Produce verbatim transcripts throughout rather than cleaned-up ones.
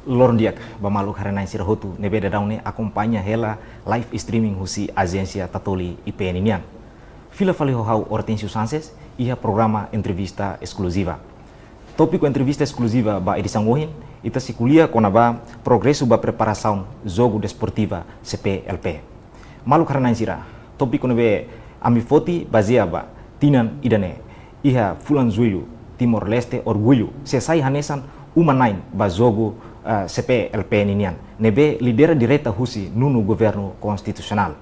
Loron di'ak ba maluk haree-na'in sira hotu ne'ebé daudaun ne'e akompaña hela live streaming husi Ajénsia Tatoli I P N nian. Fila fali ho ha'u Hortensio Sanches iha programa entrevista eskluziva. Tópiku entrevista eskluziva ba edisaun ohin, ita sei ko'alia kona-ba progresu ba preparasaun Jogu Desportiva C P L P. Maluk haree-na'in sira, tópiku ne'ebé ami foti bazeia ba tinan ida-ne'e, iha fulan Jullu, Timor-Leste orgullu sei sai hanesan uma-na'in ba jogu, eh, C P L P ninian, ne'ebé lidera direta husi nonu Governu Konstitusionál.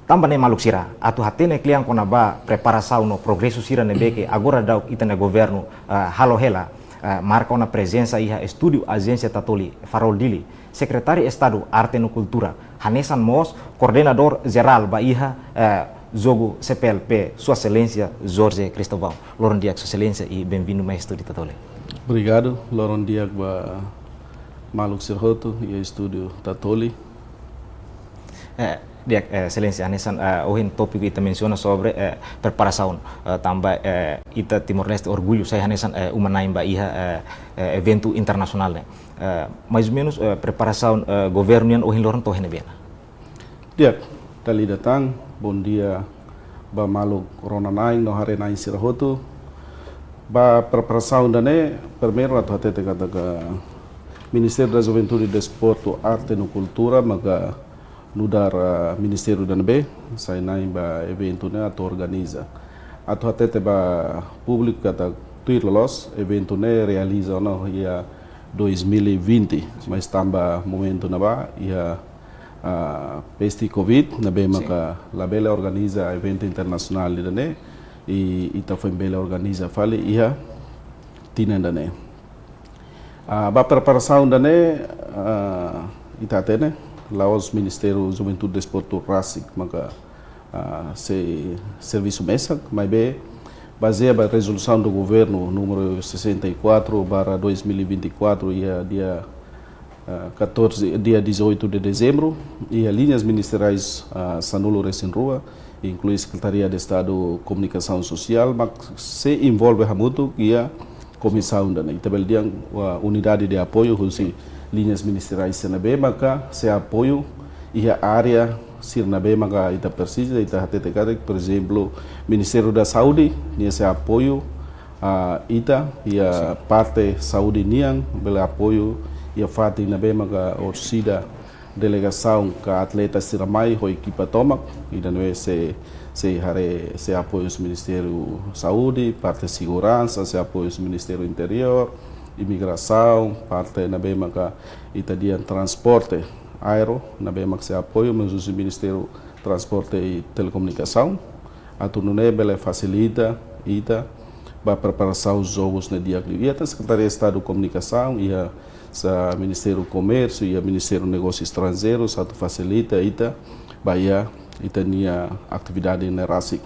Tanba ne'e maluk sira, atu hatene kle'an kona-ba preparasaun no progresu sira ne'ebé ke agora daudaun ita-nia governu, eh, halo hela, eh, marka ona prezensa iha estúdiu Ajénsia Tatoli Farol Dili, Sekretáriu Estadu Arte no Kultura, hanesan mós Koordenadór Jerál ba iha, eh, jogu C P L P, Sua Exelénsia Jorge Cristóvão. Loron di'ak, Sua Exelénsia, i benvindu mai estúdiu Tatoli. Obrigadu, loron di'ak ba maluk sira hotu iha estúdiu Tatoli. Eh, di'ak, eh, Exelénsia, hanesan, eh, ohin tópiku ita mensiona sobre, eh, preparasaun, eh, tanba, eh, ita Timor-Leste orgullu sai hanesan, eh, uma-na'in ba iha, eh, eh, eventu internasionál ne'e. Eh, mais ou menus, eh, preparasaun, eh, governu nian ohin loron to'o iha ne'ebé ona? Di'ak, dala ida tan, bondia ba maluk rona-na'in no haree-na'in sira hotu. Ba preparasaun ida-ne'e, primeiru atu hatete katak Ministériu da Juventude, Desportu, Arte no Kultura maka nu'udar, ah, ministériu ida ne'ebé sai na'in ba eventu ne'e atu organiza. Atu hatete ba públiku katak tuir loloos eventu ne'e realiza ona iha dois mil e vinte, mas tanba momentu ne'ebá iha, ah, peste Covid ne'ebé, sin, maka labele organiza eventu internasionál ida-ne'e, i ita foin bele organiza fali iha tinan ida-ne'e. Ah, ba preparasaun ida-ne'e, ah, ita hatene, la'ós Ministériu Juventude, Desportu rasik maka, ah, sei servisu mesak, maibé bazeia ba rezolusaun do governu númeru sessenta e quatro barra dois mil e vinte e quatro, iha dia, ah, catorze, dia dezoito de dezembro, iha liñas ministeriais, ah, sanulu-resin-rua, inklui Sekretaria de Estadu Komunikasaun Sosiál, mak sei envolve hamutuk iha komisaun ida-ne'e. Ita bele dehan, ah, unidade de apoiu husi liñas ministeriais sira ne'ebé maka sei apoiu iha área sira ne'ebé maka ita presiza, ita hatete katak, por ezemplu, Ministériu da Saúde, nia sei apoiu, ah, ita, iha, sin, parte saúde nian, bele apoiu iha fatin ne'ebé maka orsida delegasaun ka atleta sira mai ho ekipa tomak, ida-ne'e sei, sei haree, sei apoiu husi Ministériu Saúde, parte seguransa, sei apoiu husi Ministériu Interiór, Imigrasaun, parte ne'ebé maka ita dehan transporte aéreu, ne'ebé maka sei apoiu, mais husi Ministériu Transporte i Telekomunikasaun, atu nune'e bele fasilita ita ba preparasaun jogus ne'e di'ak liu. Iha tan Sekretaria Estadu Komunikasaun, iha sa Ministériu Komérsiu, iha Ministériu Negósius Estranjeirus, atu fasilita ita ba iha ita-nia atividade ne'e rasik.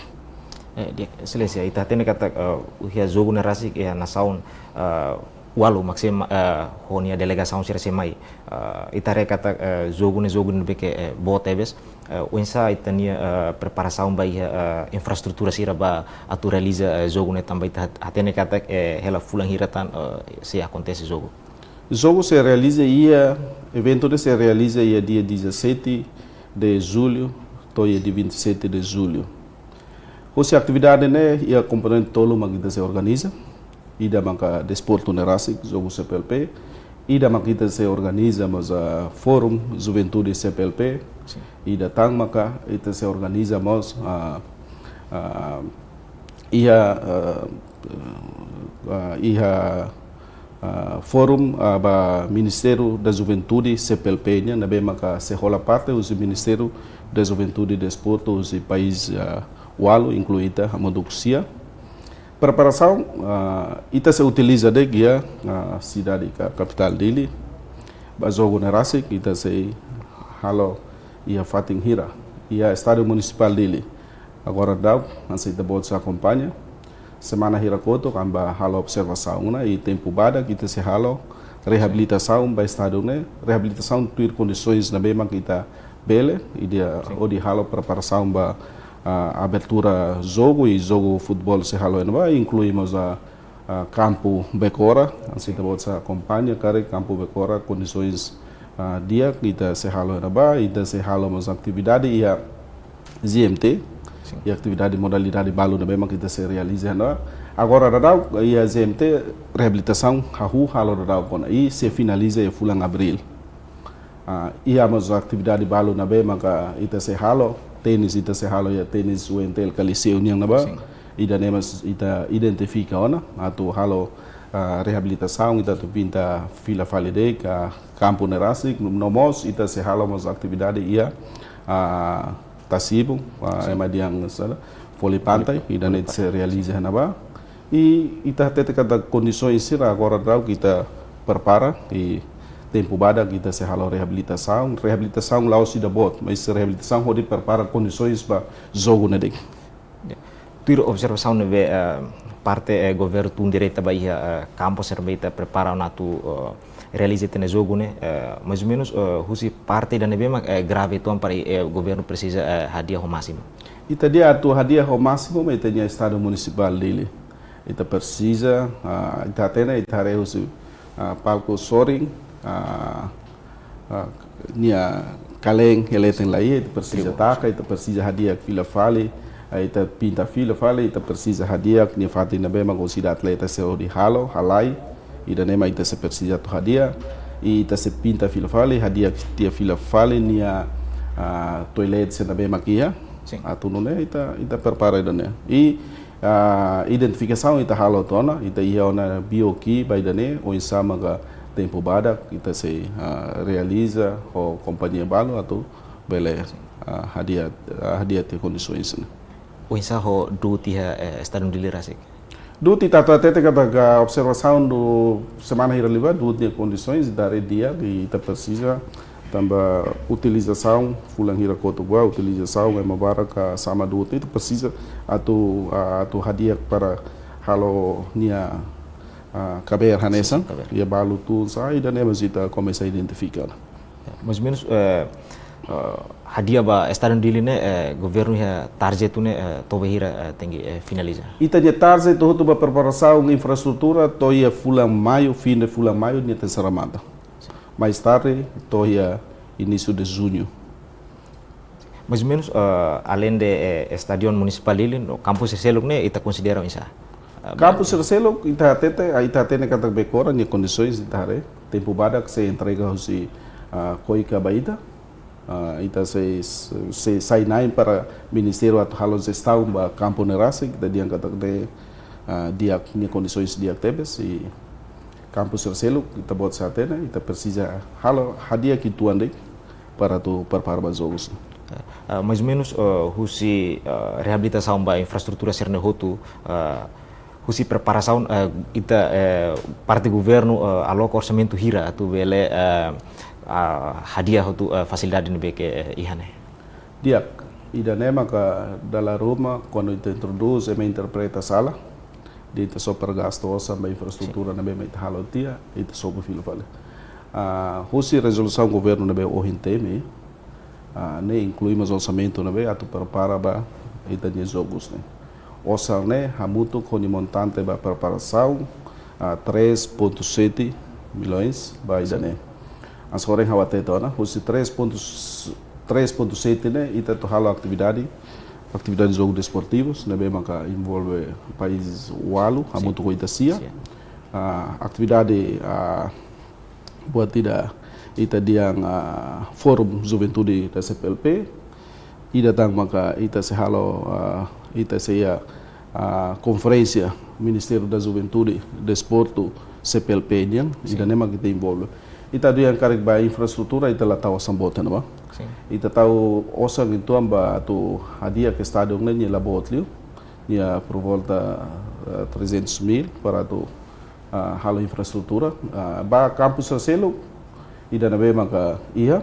Eh, di'ak, Exelénsia, ita hatene katak, eh, iha jogu ne'e rasik, iha nasaun, eh, ualu mak sei ma-, eh, ho nia delegasaun sira sei mai. Eh, ita haree katak, eh, jogu ne'e, jogu ne'ebé ke, eh, boot tebes. Eh, oinsá ita-nia, eh, preparasaun ba iha, eh, infraestrutura sira ba atu realiza, eh, jogu ne'e tanba ita hat-, hatene katak, eh, hela fulan hira tan, eh, sei akontese jogu. Jogu sei realiza iha, eventu ne'e sei realiza iha dia dezassete de julho to'o iha dia vinte e sete de julho. Husi atividade ne'e iha komponente tolu mak ita sei organiza. Ida maka desportu ne'e rasik, jogu C P L P. Ida maka ita sei organiza mós, ah, Fórum Juventude C P L P. Sin. Ida tan maka ita sei organiza mós, ah, ah, iha, ah, ah, iha, ah, fórum, ah, ba Ministériu da Juventude C P L P nian, ne'ebé maka sei hola parte husi Ministériu da Juventude i Desportu husi país, ah, ualu, inklui ita hamutuk sia. Preparasaun, ah, ita sei utiliza de'it iha, ah, sidade ka-, kapitál Dili. Ba jogu ne'e rasik, ita sei halo iha fatin hira, iha Estádiu Munisipál Dili. Agora daudaun, hanesan ita-boot sei akompaña, semana hira kotuk ami bá halo observasaun ona, i tempu badak ita sei halo reabilitasaun ba estádiu ne'e, reabilitasaun tuir kondisoens ne'ebé mak ita bele, i dia, sin, hodi halo preparasaun ba, ah, abertura jogu, i jogu futeból sei halo iha ne'ebá, inklui mós, ah, ah, kampu Bekora, hanesan ita-boot sei akompaña karik kampu Bekora, kondisoens, ah, di'ak, ita sei halo iha ne'ebá, ita sei halo mós atividade iha G M T, Sin. I atividade modalidade balu ne'ebé mak ita sei realiza iha ne'ebá. Agora daudaun iha G M T reabilitasaun hahú halo daudaun ona, i sei finaliza iha fulan Abríl. Ah, iha mós atividade balu ne'ebé maka ita sei halo, tenis ita sei halo iha tenis U N T L ka Liceu nian ne'ebá. Sin. Ida-ne'e mós ita identifika ona, atu halo, ah, reabilitasaun, ita atu pinta fila fali de'it, ah, kampu ne'e rasik, no mós ita sei halo mós atividade iha, ah, Tasibu, ah, Sin. Ema dehan sala, voli pantai, Voli ita ne'e pantai. Sei realiza iha ne'ebá. I ita hatete katak kondisoens sira agora daudaun ita prepara, i tempu badak ita sei halo reabilitasaun, reabilitasaun la'ós ida boot, mas reabilitasaun hodi prepara kondisoens ba jogu ne'e de'it. Ya. Tuir observasaun ne'ebé, eh, parte, eh, governu tun direta ba iha, eh, kampu sira ne'ebé ita prepara ona atu, eh, realiza ita-nia jogu ne'e, eh, mais ou menus, eh, husi parte ida ne'ebé mak, eh, grave uitoan para, eh, governu presiza, eh, hadi'a ho másimu. Ita dehan atu hadi'a ho másimu, mas ita-nia estádiu munisipál Dili. Ita presiza, ah, ita hatene, ita haree husi, ah, palku sorin, ah, ah, nia kalen iha leten la iha, ita presiza Tribuna. Taka, ita presiza hadi'a fila fali, ah, ita pinta fila fali, ita presiza hadi'a nia fatin ne'ebé mak husi ita atleta sei hodi halo, halai, ida-ne'e mak ita sei presiza atu hadi'a, i ita sei pinta fila fali, hadi'a tiha fila fali nia, ah, toilet sira ne'ebé mak iha, Sin. Atu nune'e ita, ita prepara ida-ne'e. I, ah, identifikasaun ita halo tiha ona, ita iha ona B O Q ba ida-ne'e, oinsá maka tempu badak, ita sei, ah, realiza ho kompañia balu atu bele, Sin. Ah, hadi'a, ah, hadi'a tiha kondisoens ne'e. Oinsá ho du'ut iha, eh, estádiu Dili rasik? Du'ut ita atu hatete katak observasaun semana hira liubá, du'ut nia kondisoens, ita haree di'ak, ita presiza, tanba utilizasaun, fulan hira kotuk ba, utilizasaun, ema barak, ah, sama du'ut, ita presiza atu, ah, atu hadi'a para halo nia, ah, kabeer hanesan, Sin, kabeer. Iha balu tun sa'e, ida-ne'e mós ita komesa identifika. Mais ou menus, eh, eh, hadi'a ba estádiu Dili ne'e, eh, governu iha target ne'e, eh, to'o ba hira, eh, tenke, eh, finaliza. Ita-nia target hotu ba preparasaun infraestrutura, to'o iha fulan Maiu, fim de fulan Maiu, nia tenke remata. Mais tarde, to'o iha início de junho. Mais ou menus, eh, além de, eh, estádiu munisipál Dili, no kampu sira seluk ne'e, ita konsidera oinsá? Eh, Kampu ba- sira seluk, ita hatete, ah, ita hatene katak Bekora, nia kondisoens, ita haree. Tempu badak sei entrega husi, ah, KOICA ba ita. Ah, ita sei, sei, sei sai-na'in para ministériu atu halo jestaun ba kampu ne'e rasik, ita dehan katak ne'e, ah, di'ak, nia kondisoens di'ak tebes, i kampu sira seluk, ita-boot sei hatene, ita presiza halo, hadi'a uitoan de'it, para atu prepara ba jogus. Ah, mais ou menus, eh, husi, eh, reabilitasaun ba infraestrutura sira-ne'e hotu, eh, husi preparasaun, eh, ita, eh, parte governu, eh, aloka orsamentu hira atu bele, eh, ah, hadi'a hotu, eh, fasilidade ne'ebé ke, eh, iha ne'e. Di'ak, ida-ne'e maka dala ruma, kuandu ita introdús, ema interpreta sala, dehan ita só para gasta osan ba infraestrutura Sin. Ne'ebé mak ita halo tiha, ita sobu fila fali. Ah, husi rezolusaun governu ne'ebé ohin temi, ah, ne'e inklui mós orsamentu ne'ebé atu prepara ba ita-nia jogus ne'e. Osan ne'e hamutuk ho nia montante ba preparasaun, ah, três ponto sete milhões ba ida-ne'e. Hanesan ohin ha'u hatete ona, husi três ponto, três ponto sete ne'e, ita atu halo atividade, atividade jogu desportivus, ne'ebé maka envolve país ualu, Sin. Hamutuk ho ita sia. Sin. Ah, atividade, ah, buat ida, ita dehan, ah, Fórum Juventude da C P L P, ida tan maka ita sei halo, ah, ita sei iha, ah, konferénsia Ministériu da Juventude, Desportu, C P L P nian, Sin. Ida-ne'e mak ita envolve. Ita dehan karik ba infraestrutura, ita la tau osan boot ona ba. Sin. Ita tau osan uitoan ba atu hadi'a estádiu ne'e, nia la boot liu, nia por volta, eh, trezentos mil para atu, ah, halo infraestrutura. Ah, ba kampu sira seluk, ida ne'ebé maka iha,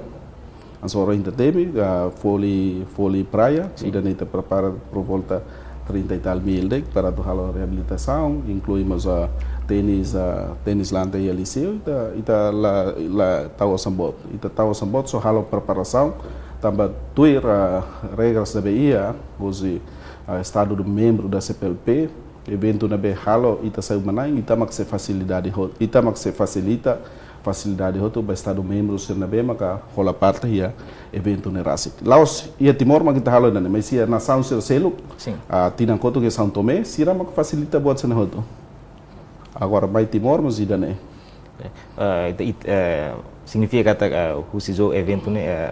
hanesan ohin ita temi, ah, voli, voli praia, Sin. Ida-ne'e ita prepara por volta trinta e tal mil de'it para atu halo reabilitasaun, inklui mós, ah, tenis, ah, tenis lantai iha Liceu, ita, ita la, la tau osan boot, ita tau osan boot, só halo preparasaun, tanba tuir, ah, regras ne'ebé iha, husi, ah, Estadu membru da C P L P, eventu ne'ebé halo ita sai uma-na'in, ita mak sei fasilidade ho-, ita mak sei fasilita fasilidade hotu ba Estadu membru sira ne'ebé maka hola parte iha eventu ne'e rasik. La'ós iha Timor mak ita halo ida-ne'e, mas iha nasaun sira seluk, Sin. ah, tinan kotuk iha São Tomé, sira mak fasilita buat sira-ne'e hotu. Agora mai Timor mós ida-ne'e. Eh, ita, it-, eh, signifika katak, eh, husi jogu eventu ne'e, eh,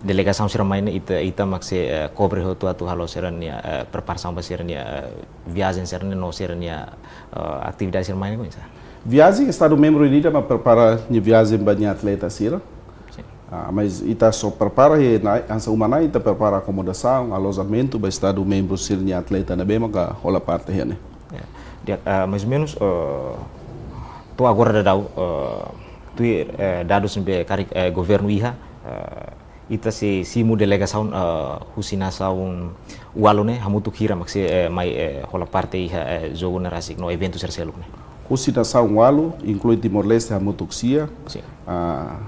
delegasaun sira mai ne'e ita, ita mak sei, eh, kobre hotu atu halo sira-nia, eh, preparasaun ba sira-nia, eh, viajen sira-ne'e no sira-nia, eh, atividade sira mai ne'e oinsá? Viajen, Estadu membru ida-idak mak prepara nia viajen ba nia atleta sira. Sin. Ah, mas ita só prepara iha na'in, hanesan uma-na'in ita prepara akomodasaun, alojamentu ba Estadu membru sira-nia atleta ne'ebé maka hola parte iha ne'e. Ya. Di'ak, ah, mais ou menus, eh, to'o agora daudaun, eh, tuir, eh, dadus ne'ebé karik, eh, governu iha, eh, ita sei simu delegasaun, eh, husi nasaun ualu ne'e, hamutuk hira mak sei, eh, mai, eh, hola parte iha, eh, jogu ne'e rasik no eventu sira seluk ne'e? Husi nasaun ualu, inklui Timor-Leste hamutuk sia. Sin. Ah,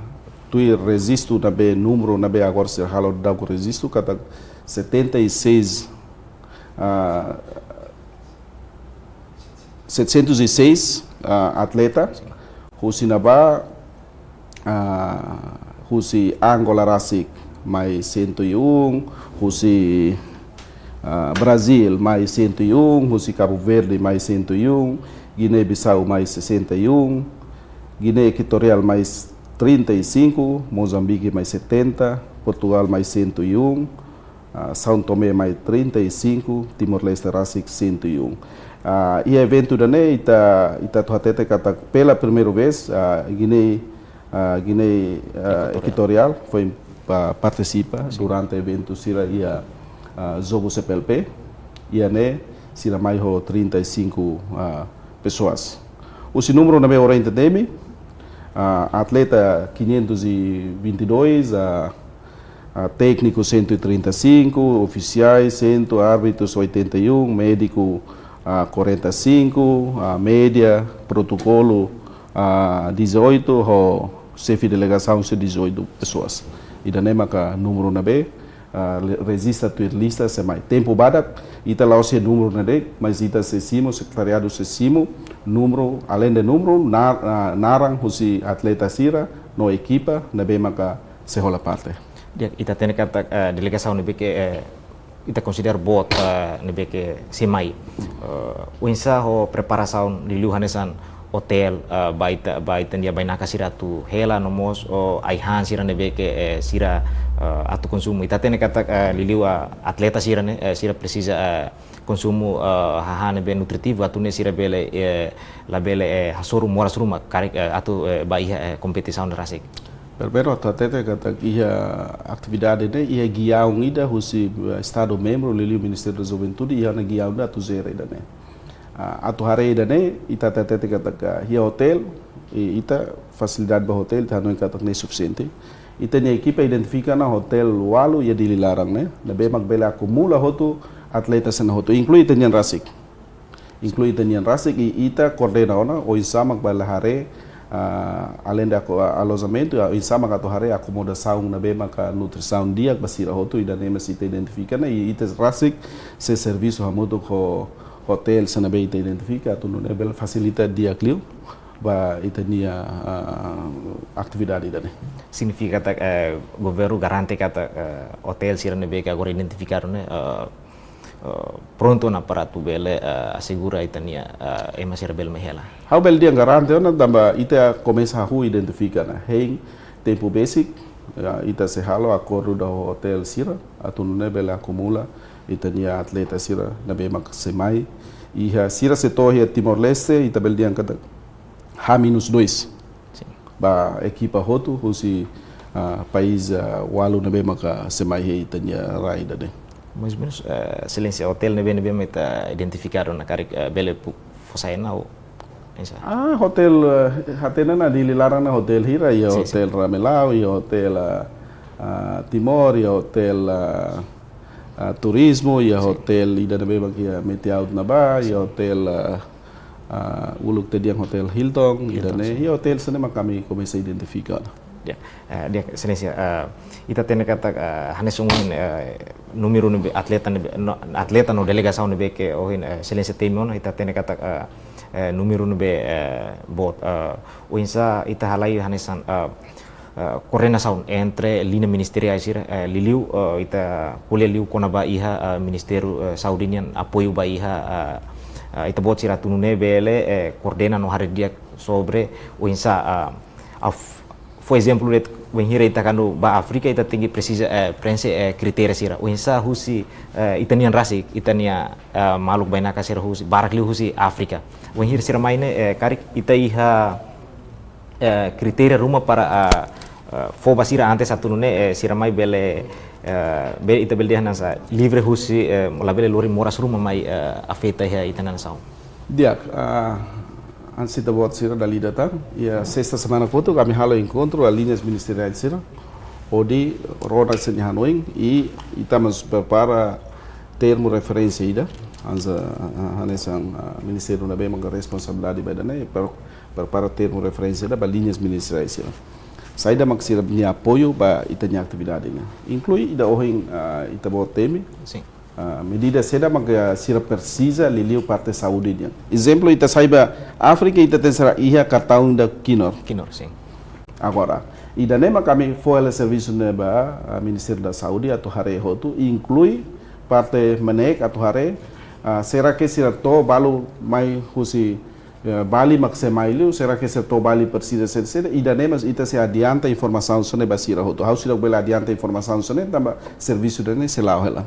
tuir rejistu ne'ebé, númeru ne'ebé agora sira halo daudaun rejistu, katak setenta e seis, ah, setecentos e seis, ah, atleta. Sin. Husi ne'ebá, ah, husi Angola rasik mai cento e um, husi, ah, Brazil mai cento e um, husi Cabo Verde mai cento e um, Guiné-Bissau mai sessenta e um, Guiné Equatorial mai trinta e cinco, Mozambique mai setenta, Portugal mai cento e um, ah, São Tomé mai trinta e cinco, Timor-Leste rasik cento e um. Ah, iha eventu ida-ne'e ita, ita atu hatete katak pela primeira vez, ah, Guiné, ah, Guiné, ah, Equatorial. Equatorial foin, ah, partisipa durante eventu sira iha, ah, jogu C P L P, iha ne'e sira mai ho trinta e cinco, ah, pessoas. Husi númeru ne'ebé ohin ita temi, ah, atleta quinhentos e vinte e dois, ah, ah, tékniku cento e trinta e cinco, ofisiais cem, árbitros oitenta e um, médiku, ah, quarenta e cinco, ah, média, protokolu, ah, dezoito, ho xefe delegasaun sei dezoito pessoas. Ida-ne'e maka númeru ne'ebé, ah, re-, rejista tuir lista sei mai. Tempu badak, ita la'ós iha númeru ne'e de'it, mas ita sei simu, sekretariadu sei simu númeru, alende númeru, na-, ah, naran husi atleta sira no ekipa ne'ebé maka sei hola parte. Di'ak, ita hatene katak, eh, delegasaun ne'ebé ke, eh, ita konsidera boot, eh, ne'ebé ke sei mai. Eh, oinsá ho preparasaun liuliu hanesan hotel, eh, ba ita, ba ita-nia bainaka sira atu hela no mós, oh, ai-han sira ne'ebé ke, eh, sira, eh, atu konsumu. Ita hatene katak, eh, liuliu, eh, atleta sira-ne'e, eh, sira presiza, eh, konsumu, eh, hahán ne'ebé nutritivu atu nune'e sira bele, eh, labele, eh, hasoru moras ruma karik, eh, atu, eh, ba iha, eh, kompetisaun ne'e rasik. Primeiru, atu hatete katak iha atividade ne'e, iha giaun ida husi, eh, Estadu membru, liuliu Ministériu da Juventude, iha ona giaun ida atu jere ida-ne'e. Ah, atu haree ida-ne'e, ita hatete katak iha hotel, i ita fasilidade ba hotel, ita hanoin katak ne'e sufisiente. Ita-nia ekipa identifika ona hotel ualu iha Dili laran ne'e, ne'ebé mak bele akumula hotu atleta sira-ne'e hotu, inklui ita-nian rasik. Inklui ita-nian rasik i ita koordena ona, oinsá mak bele haree, ah, alende ako-, ah, alojamentu, ah, oinsá mak atu haree akomodasaun ne'ebé maka nutrisaun di'ak ba sira hotu, ida-ne'e mós ita identifika ona, i ita rasik sei servisu hamutuk ho hotel sira ne'ebé ita identifika, atu nune'e bele fasilita di'ak liu ba ita-nia, ah, atividade ida-ne'e. Signifika katak, eh, governu garante katak, eh, hotel sira ne'ebé ke agora identifikadu ne'e, eh, eh, prontu ona para atu bele, eh, asegura ita-nia, eh, ema sira bele mai hela. Ha'u bele dehan garante ona, tanba ita komesa hahú identifika ona. Hein tempu besik, ya, ita sei halo akordu ho hotel sira, atu nune'e bele akumula ita-nia atleta sira ne'ebé mak sei mai. Iha sira sei to'o iha Timor-Leste, ita bele dehan katak H minus dois. Sin. Ba ekipa hotu husi, ah, país, ah, ualu ne'ebé maka sei mai iha ita-nia rai ida-ne'e. Mais ou menus, eh, Exelénsia, hotel ne'ebé, ne'ebé mak ita identifikadu ona karik, eh, bele pu-, fó sai ona ou oinsá? Ah, hotel, eh, hatene ona Dili laran ne'e hotel hira, iha, sin, sin, hotel Ramelau, iha hotel, ah, ah, Timor, iha hotel, ah, ah, Turismo, iha, sin, hotel ida ne'ebé mak iha Metiaut ne'ebá, iha, sin, hotel, ah, ah, uluk ita dehan hotel Hilton, Hilton, ida-ne'e, sin, iha hotel sira-ne'e mak ami komesa identifika ona. Di'ak, eh, di'ak, Exelénsia, eh, ita hatene katak, eh, hanesan ohin, eh, númeru ne'ebé atleta ne'ebé, no, atleta no delegasaun ne'ebé ke ohin, eh, Exelénsia temi ona, ita hatene katak, eh, eh, númeru ne'ebé, eh, boot, eh, oinsá ita halai hanesan, eh, eh, koordenasaun entre liña ministeriál sira, eh, liuliu, eh, ita ko'alia liu kona-ba iha, eh, Ministériu, eh, Saúde nian apoiu ba iha, eh, eh, ita-boot sira atu nune'e bele, eh, koordena no haree di'ak sobre oinsá, eh, af-, fó ezemplu de'it, bainhira ita kuandu ba Áfrika, ita tenke presiza, eh, prenxe, eh, kritéria sira. Oinsá husi, eh, ita-nian rasik, ita-nia, eh, maluk bainaka sira husi, barak liu husi Áfrika. Bainhira sira mai ne'e, eh, karik ita iha, eh, kritéria ruma para, ah, ah, fó ba sira antes atu nune'e, eh, sira mai bele, eh, be-, ita bele dehan hanesan livre husi, eh, labele lori moras ruma mai, eh, afeta iha ita-nia nasaun. Di'ak, ah, ansi ita-boot sira dala ida tan, iha sesta semana kotuk ami halo enkontru ho liñas ministeriál sira, hodi rona sira-nia hanoin, i ita mós prepara termu referénsia ida, hanesan, ah, hanesan, ah, ministériu ne'ebé maka responsabilidade ba ida-ne'e, per-, prepara termu referénsia ida ba liñas ministeriál sira. Saida mak sira-nia apoiu ba ita-nia atividade ne'e. Inklui ida ohin, ah, ita-boot temi. Sin. Ah, medida saida mak, ah, sira presiza liuliu parte saúde nian. Ezemplu, ita sai ba Áfrika, ita tenke sira iha kartaun ida KNOR. KNOR, sin. Agora, ida-ne'e mak ami fó hela servisu ne'e ba, ah, Ministériu da Saúde atu haree hotu, inklui parte MNEK atu haree, ah, será que sira to'o balu mai husi, eh, Bali mak sei mai liu, será que sira to'o Bali presiza saida, saida, ida-ne'e mós ita sei adianta informasaun sira-ne'e ba sira hotu. Ha'u seidauk bele adianta informasaun sira-ne'e, tanba servisu ida-ne'e sei la'o hela.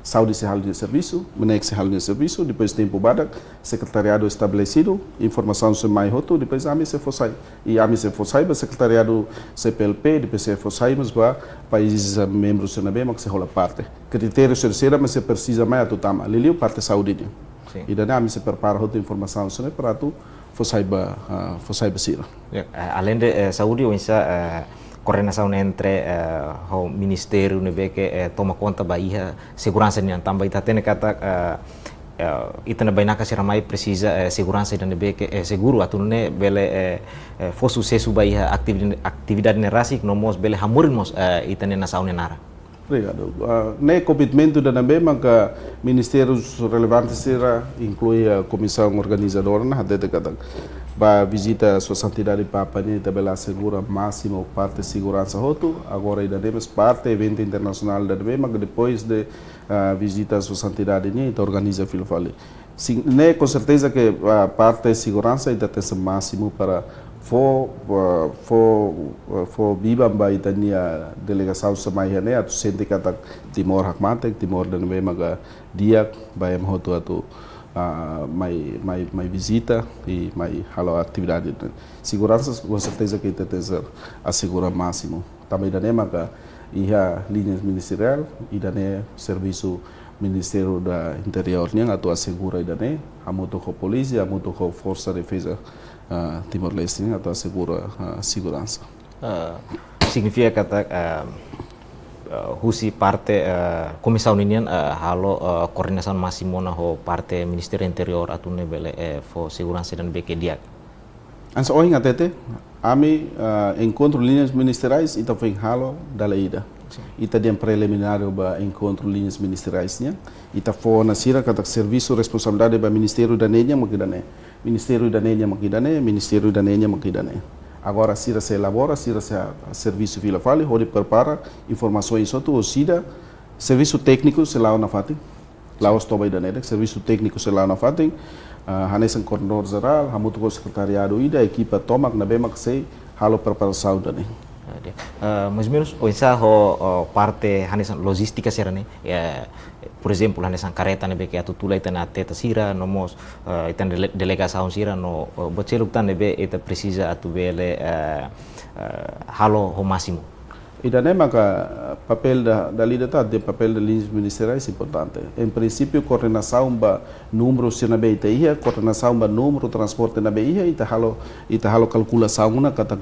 Saúde sei halo nia servisu, MNEK sei halo nia servisu, depois tempu badak, sekretariadu estabelesidu, informasaun sei mai hotu, depois ami sei fó sai. I ami sei fó sai ba sekretariadu CPLP, depois sei fó sai mós ba países, eh, membru sira ne'ebé mak sei hola parte. Kritériu sira-sira mak sei presiza mai atu tama. Liuliu parte saúde nian. Sin. Ida-ne'e ami sei prepara hotu informasaun sira-ne'e para atu fó sai ba, ah, fó sai ba sira. Ya, eh, além de, eh, saúde, oinsá, eh, koordenasaun entre, eh, ho ministériu ne'ebé ke, eh, toma konta ba iha seguransa nian, tanba ita hatene katak, eh, eh, ita-nia bainaka sira mai presiza, eh, seguransa ida ne'ebé ke, eh, seguru atu nune'e bele, eh, eh, fó susesu ba iha aktivi-, atividade ne'e rasik, no mós bele hamoris mós, eh, ita-nia nasaun nia naran. Obrigadu. Ah, ne'e komitmentu ida ne'ebé maka ministérius relevante sira, inklui, ah, komisaun organizadora, ne'e hatete katak ba vizita Sua Santidade Papa nian ita bele asegura másimu parte seguransa hotu. Agora ida-ne'e mós parte eventu internasionál ida ne'ebé maka depois de, ah, vizita Sua Santidade nian ita organiza fila fali. Sin, ne'e, com certeza que, ah, parte seguransa ita tenke másimu para fó, ah, fó, ah, fó biban ba ita-nia delegasaun sira mai iha ne'e atu sente katak Timor hakmatek, Timor ida ne'ebé maka di'ak ba ema hotu atu, ah, mai, mai, mai vizita i mai halo atividade. Seguransa, com certeza que ita tenke asegura másimu. Tanba ida-ne'e maka iha liña ministeriál, ida-ne'e servisu Ministériu da Interiór nian atu asegura ida-ne'e, hamutuk ho polísia, hamutuk ho Forsa Defeza, ah, Timor-Leste nian atu asegura, ah, seguransa. Ah, signifika katak, ah, ah, husi parte, ah, komisaun ninian, ah, halo, ah, koordenasaun másimu ona ho parte Ministériu Interiór atu nune'e bele, eh, fó seguransa ida ne'ebé ke di'ak. Hanesan ohin hatete, ami, ah, enkontru liñas ministeriais, ita foin halo dala ida. Sin. Ita dehan preliminár ba enkontru liñas ministeriais nian. Ita fó ona sira katak servisu responsabilidade ba ministériu ida-ne'e nian mak ida-ne'e. Ministériu ida-ne'e nian mak ida-ne'e, ministériu ida-ne'e nian mak ida-ne'e. Agora sira sei elabora, sira sei servisu fila fali, hodi prepara informasaun hotu, orsida servisu tékniku sei la'o nafatin. La'ós toba ida-ne'e de'it, servisu tékniku sei la'o nafatin, ah, hanesan koordenadór jerál, hamutuk ho sekretariadu ida, ekipa tomak ne'ebé mak sei halo preparasaun ida-ne'e. Ah, di'ak. Ah, mais ou menos, oinsá ho, ho parte hanesan lojístika sira-ne'e, eh, por ezemplu, hanesan karreta ne'ebé ke atu tula ita-nia atleta sira, no mós, eh, ita-nia dele-, delegasaun sira, no, eh, buat seluk tan ne'ebé ita presiza atu bele, eh, eh, halo ho másimu. Ida-ne'e maka, eh, papél da, dala ida ita dehan papél da liñas ministeriais importante. Em princípio, koordenasaun ba númeru sira ne'ebé ita iha, koordenasaun ba númeru transporte ne'ebé iha, ita halo, ita halo kalkulasaun ona katak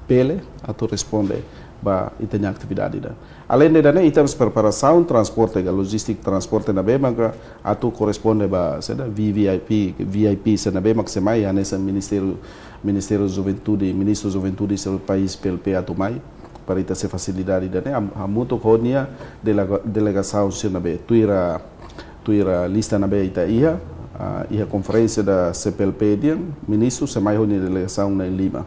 bele atu responde ba ita-nia atividade ida. Além de ida-ne'e, ita mós preparasaun transporte ka, lojístika transporte ne'ebé maka atu korresponde ba saida, V V I P, V I P sira ne'ebé mak sei mai, hanesan Ministériu, Ministériu Juventude, Ministru Juventude sira país P L P atu mai, para ita sei fasilita ida-ne'e, ham-, hamutuk ho nia delega-, delegasaun sira ne'ebé, tuir, tuir lista ne'ebé ita iha, ah, iha konferénsia da C P L P nian, ministru sei mai ho nia delegasaun na'in-lima.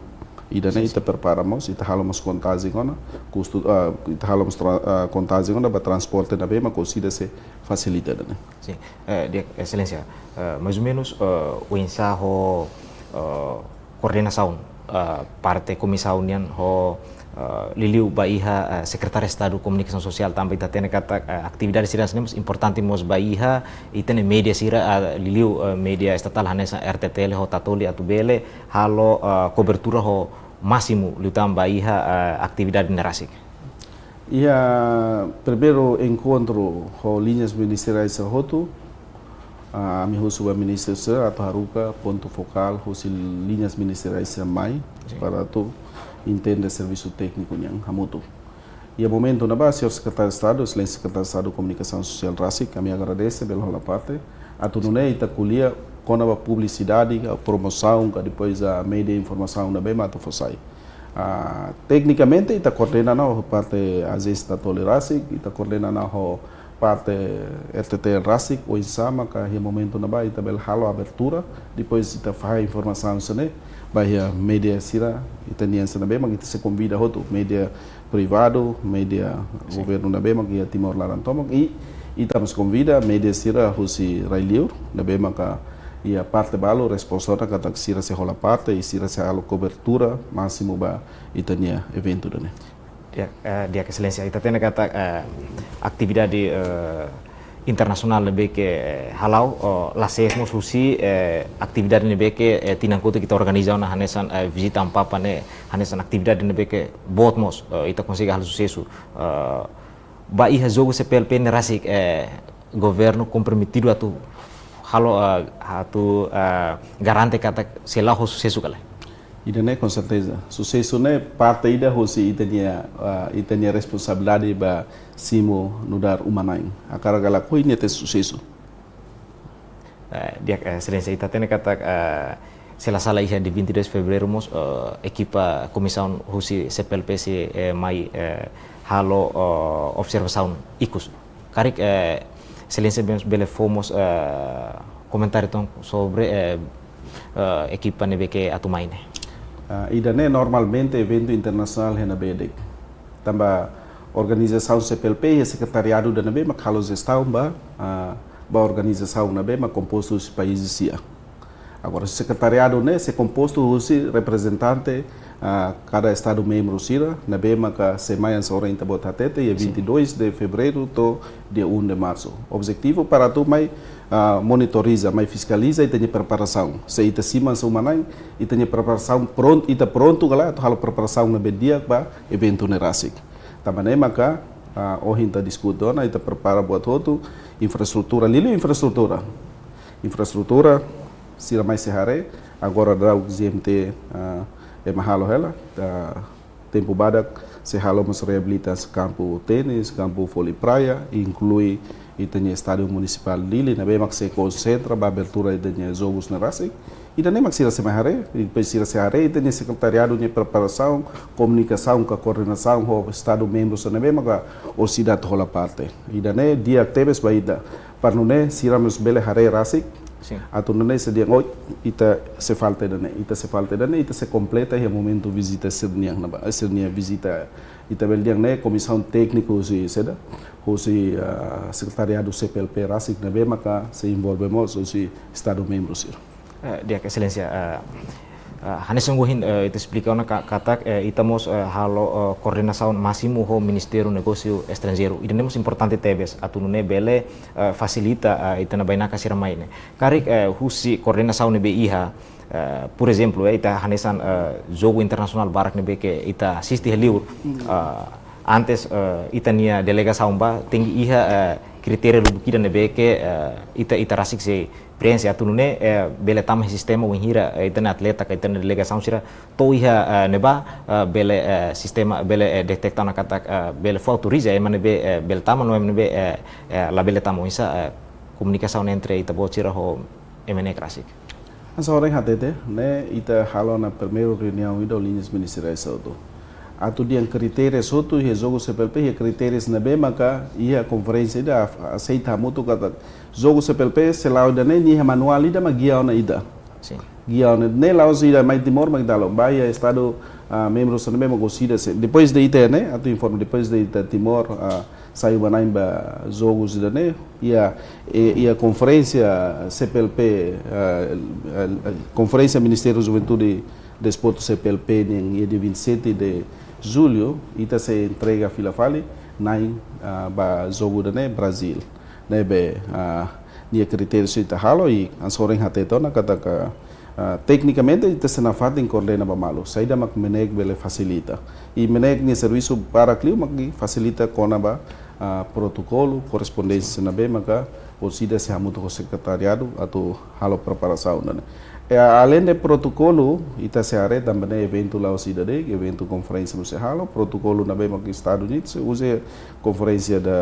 Ida-ne'e ita prepara mós, ita halo mós kontajen ona, kustu, ah, ita halo mós tra-, ah, kontajen ona ba transporte ne'ebé mak orsida sei fasilita ida-ne'e. Sin, eh, di'ak, Exelénsia, eh, mais ou menos, eh, oinsá ho, eh, koordenasaun, eh, parte komisaun nian ho, eh, liuliu ba iha, eh, Sekretáriu Estadu Komunikasaun Sosiál tanba ita hatene katak, eh, atividade sira-ne'e mós importante mós ba iha, ita-nia média sira, eh, liuliu, eh, média estatál hanesan R T T L ho Tatoli atu bele halo, eh, kobertura ho másimu liután ba iha, eh, atividade ne'e rasik. Iha primeiru enkontru ho liñas ministeriais sira hotu, ah, ami husu ba ministru sira atu haruka pontu fokál husi liñas ministeriais sira mai, sin, para atu entende servisu tékniku nian hamutuk. Iha momentu ne'ebá, señór Sekretáriu Estadu, Exelénsia Sekretáriu Estadu Komunikasaun Sosiál rasik, ami agradese bele hola parte, atu nune'e ita ko'alia kona-ba publisidade, ka promosaun, ka depois, ah, média informasaun ne'ebé mak atu fó sai. Ah, teknikamente, ita koordena ona ho parte ajénsia Tatoli rasik, ita koordena ona ho parte R T T L rasik, oinsá maka iha momentu ne'ebá ita bele halo abertura, depois ita fahe informasaun sira-ne'e ba iha média sira, ita-nian sira ne'ebé mak ita sei konvida hotu, média privadu, média, sin, governu ne'ebé mak iha Timor laran tomak, i ita mós konvida média sira husi rai-liur ne'ebé maka iha parte balu responsavel katak sira sei hola parte i sira sei halo kobertura másimu ba ita-nia eventu ida-ne'e. Di'ak, eh, di'ak Exelénsia, ita hatene katak, eh, atividade, eh, internasionál ne'ebé ke, eh, hala'o, oh, la sees mós husi, eh, atividade ne'ebé ke, eh, tinan kotuk ita organiza ona hanesan, eh, vizita Ampapa ne'e, hanesan atividade ne'ebé ke boot mós, eh, ita konsege halo susesu. Eh, ba iha jogu C P L P ne'e rasik, eh, governu komprometidu atu halo, eh, atu, eh, garante katak sei la'o ho susesu ka lae? Ida-ne'e, com certeza. Susesu ne'e parte ida husi ita-nia, ah, ita-nia responsabilidade ba simu nu'udar uma-na'in. Hakarak ka lakohi nia tenke susesu. Eh, di'ak, eh, Exelénsia, ita hatene katak, eh, se la sala iha dia vinte e dois Fevereiru mós, eh, ekipa komisaun husi C P L P sei, eh, mai, eh, halo, eh, observasaun ikus. Karik, eh, Exelénsia bele, bele fó mós, eh, komentáriu uitoan sobre, eh, eh, ekipa ne'ebé ke atu mai ne'e. Ah, ida-ne'e normalmente eventu internasionál iha ne'ebé de'it. Tanba organizasaun C P L P iha sekretariadu ida ne'ebé mak halo jestaun ba, ah, ba organizasaun ne'ebé mak kompostu husi país sira. Agora, sekretariadu ne'e sei kompostu husi reprezentante, ah, kada estadu membru sira, ne'ebé maka sei mai hanesan ohin ita-boot hatete, iha, sin, vinte e dois de Fevereiru to'o dia um de Março. Objetivu para atu mai, ah, monitoriza, mai fiskaliza ita-nia preparasaun. Se ita simu hanesan uma-na'in, ita-nia preparasaun prontu, ita prontu ka lae atu halo preparasaun ne'ebé di'ak ba eventu ne'e rasik. Tanba ne'e maka, ah, ohin ita diskute ona, ita prepara buat hotu, infraestrutura, liuliu infraestrutura. Infraestrutura, sira mai sei haree, agora daudaun G M T, ah, ema halo hela, ah, tempu badak sei halo mós reabilita kampu tenis, kampu vólei praia, inklui ita-nia Estádiu Munisipál Dili, ne'ebé mak sei konsentra ba abertura ita-nia jogus ne'e rasik. Ida-ne'e mak sira sei mai haree, i depois sira sei haree ita-nia sekretariadu nia preparasaun, komunikasaun ka koordenasaun ho estadu membru sira ne'ebé maka orsida atu hola parte. Ida-ne'e di'ak tebes ba ita. Para nune'e sira mós bele haree rasik. Sin. Atu nune'e sei dehan, oh, ita sei falta ida-ne'e, ita sei falta ida-ne'e, ita sei kompleta iha momentu vizita sira-nian ne'ebá, sira-nia vizita. Ita bele dehan ne'e komisaun tékniku husi saida, husi, ah, sekretariadu C P L P rasik ne'ebé maka sei envolve mós husi estadu membru sira. Eh, di'ak Exelénsia, eh, eh, hanesan ohin, eh, ita esplika ona ka-, katak, eh, ita mós, eh, halo, eh, koordenasaun másimu ho Ministériu Negósiu Estranjeiru. Ida-ne'e mós importante tebes, atu nune'e bele, eh, fasilita, eh, ita-nia bainaka sira mai ne'e. Karik, eh, husi koordenasaun ne'ebé iha, eh, por ezemplu, eh, ita hanesan, eh, jogu internasionál barak ne'ebé ke ita asiste iha liur, eh, antes, eh, ita-nia delegasaun bá, tenke iha, eh, kritéria lubuk ida ne'ebé ke, eh, ita, ita rasik sei preenxe atu nune'e, eh, bele tama sistema wainhira, eh, ita-nia atleta ka ita-nia delegasaun sira to'o iha, eh, ne'ebá, eh, bele, eh, sistema, bele, eh, deteta ona katak, eh, bele fó autoriza, eh, ema ne'ebé, eh, bele tama no ema ne'ebé, eh, eh, labele tama, oinsá, eh, komunikasaun entre ita-boot sira ho MNEK rasik. Hanesan ohin hatete, ne'e ita halo ona primeiru reuniaun ida ho liñas ministeriais hotu. Atu dehan kritéria hotu iha jogu CPLP, iha kritéria ne'ebé maka iha konferénsia ida af-, aseita hamutuk katak jogu CPLP sei la'o ida-ne'e, nia iha manuál ida mak gia ona ida. Sin. Gia ona ne'e la'ós ida mai Timor mak ita halo, bá iha estadu, ah, membru sira ne'ebé mak orsida sei. Depois de ita ne'e, atu informa, depois de ita Timor, ah, sai uma-na'in ba jogu ida-ne'e, iha, eh, iha konferénsia CPLP, eh, eh, eh, konferénsia Ministériu Juventude Desportu CPLP nian iha dia vinte e sete de julho, ita sei entrega fila fali na'in, ah, ba jogu ida-ne'e Brazil. Ne'ebé, ah, nia kritéria sei ita halo i hanesan ohin hatete ona katak, ah, teknikamente ita sei nafatin koordena ba malu. Saida mak MNEK bele fasilita. I MNEK nia servisu barak liu mak fasilita kona-ba, ah, protokolu, korrespondénsia ne'ebé maka orsida sei hamutuk ho sekretariadu atu halo preparasaun ne'e. E, além de protokolu, ita sei haree tanba ne'e eventu la'ós ida de'it, eventu konferénsia mós sei halo, protokolu ne'ebé mak Estadu Unidu sei uza konferénsia da,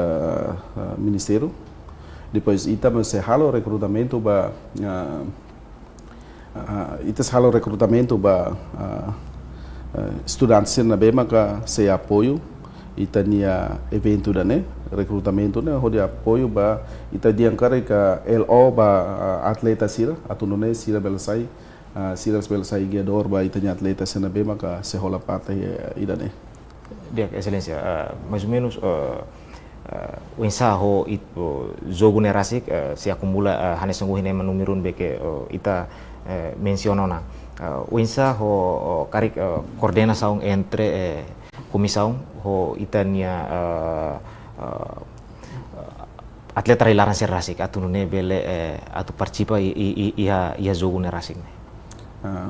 ah, ministériu. Depois ita mós sei halo rekrutamentu ba, ah, ah, ita sei halo rekrutamentu ba, ah, ah, estudante sira ne'ebé maka sei apoiu ita-nia eventu ida-ne'e, rekrutamentu ne'e hodi apoiu ba ita dehan karik LO ba, ah, atleta sira, atu nune'e sira bele sai, ah, sira bele sai giadór ba ita-nia atleta sira ne'ebé maka sei hola parte, eh, ida-ne'e. Di'ak, Exelénsia, eh, mais ou menos, eh, eh, oinsá ho it-, ho jogu ne'e rasik, eh, sei akumula, eh, hanesan ohin ema númeru ne'ebé ke, eh, ita, eh, mensiona ona. Eh, oinsá ho, ho karik, eh, koordenasaun entre, eh, komisaun ho ita-nia, eh, eh, atleta rai-laran sira rasik atu nune'e bele, eh, atu partisipa i, i, i, iha, iha jogu ne'e rasik ne'e. Ah,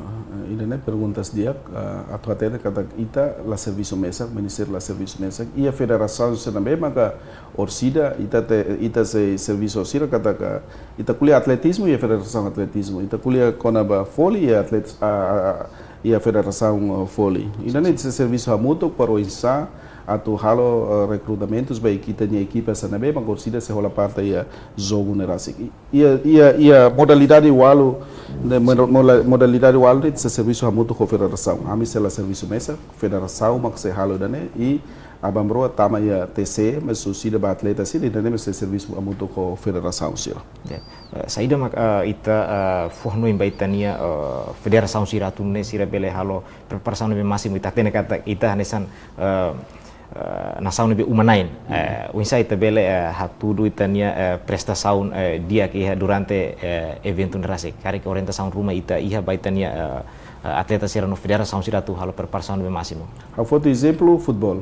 ida-ne'e perguntas di'ak, ah, atu hatete katak ita la servisu mesak, ministériu la servisu mesak, iha federasaun sira ne'ebé maka orsida, ita te, ita sei servisu sira katak ita ko'alia atletizmu iha federasaun atletizmu, ita ko'alia kona-ba voli iha atlet, ah, ah, ah, iha federasaun, ah, voli. Ida-ne'e sei servisu hamutuk para oinsá atu halo, ah, rekrutamentus ba ita-nia ekipa sira ne'ebé maka orsida sei hola parte iha jogu ne'e rasik. I, iha, iha, iha modalidade ualu, ne'e, moda-, moda-, modalidade ualu ne'e sei servisu hamutuk ho federasaun. Ami sei la servisu mesak, federasaun mak sei halo ida-ne'e, i aban-bainrua tama iha TC, mas orsida ba atleta sira, ida-ne'e mós sei servisu hamutuk ho federasaun sira. Ya. Eh, saida mak, eh, ita, eh, fó-hanoin ba ita-nia, eh, federasaun sira atu nune'e sira bele halo preparasaun ne'ebé másimu, ita hatene katak ita hanesan, eh, eh, nasaun ne'ebé uma-na'in. Eh, oinsá ita bele, eh, hatudu ita-nia, eh, prestasaun, eh, di'ak iha durante, eh, eventu ne'e rasik. Karik orientasaun ruma ita iha ba ita-nia, eh, eh, atleta sira no federasaun sira atu halo preparasaun ne'ebé másimu. Ha'u foti ezemplu futeból.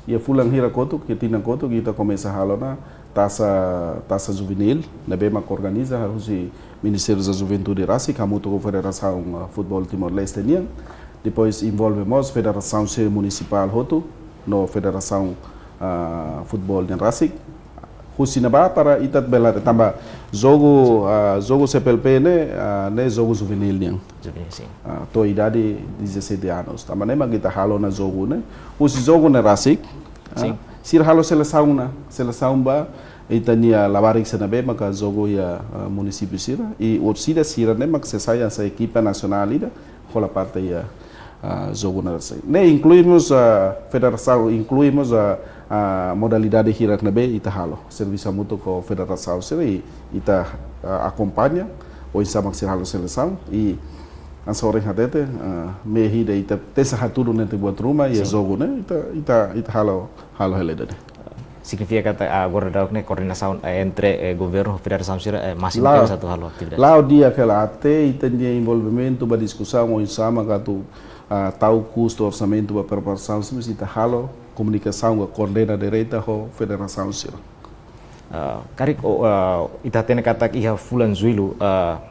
Iha fulan hira kotuk, iha tinan kotuk, ita komesa halo ona tasa, tasa juvenil, ne'ebé mak organiza husi Ministériu da Juventude rasik, hamutuk ho Federasaun, eh, Futeból Timor-Leste nian. Depois envolve mós federasaun sira munisipál hotu, no federasaun, ah, futeból nian rasik. Husi ne'ebá para ita bele haree tanba jogu, ah, jogu CPLP ne'e, ah, ne'e jogu juvenil nian. Juvenil, sin. Ah, to'o idade dezassete anos. Tanba ne'e mak ita halo ona jogu ne'e. Husi jogu ne'e rasik, ah, sin, sira halo selesaun ona, selesaun ba ita-nia labarik sira ne'ebé maka jogu iha, ah, munisípiu sira. I orsida sira ne'e mak sei sai hanesan ekipa nasionál ida hola parte iha, ah, jogu ne'e rasik. Ne'e inklui mós, ah, federasaun, inklui mós, ah, ah, modalidade hirak ne'ebé ita halo. Servisu hamutuk ho federasaun sira i ita, ah, akompaña oinsá mak sira halo selesaun i hanesan ohin hatete, ah, mehi ida ita tenke hatudu netik buat ruma iha, sin, jogu ne'e, ita, ita, ita halo, halo hela ida-ne'e. Signifika katak agora daudaun ne'e koordenasaun, eh, entre, eh, governu, federasaun sira, eh, másimu, la'o, terus atu halo atividade. La'o di'ak hela, até ita-nia envolvimentu ba diskusaun oinsá mak atu, ah, tau kustu orsamentu ba preparasaun, se ita halo komunikasaun ka koordena direta ho federasaun sira. Ah, karik, oh, ah, ita hatene katak iha fulan Jullu, ah,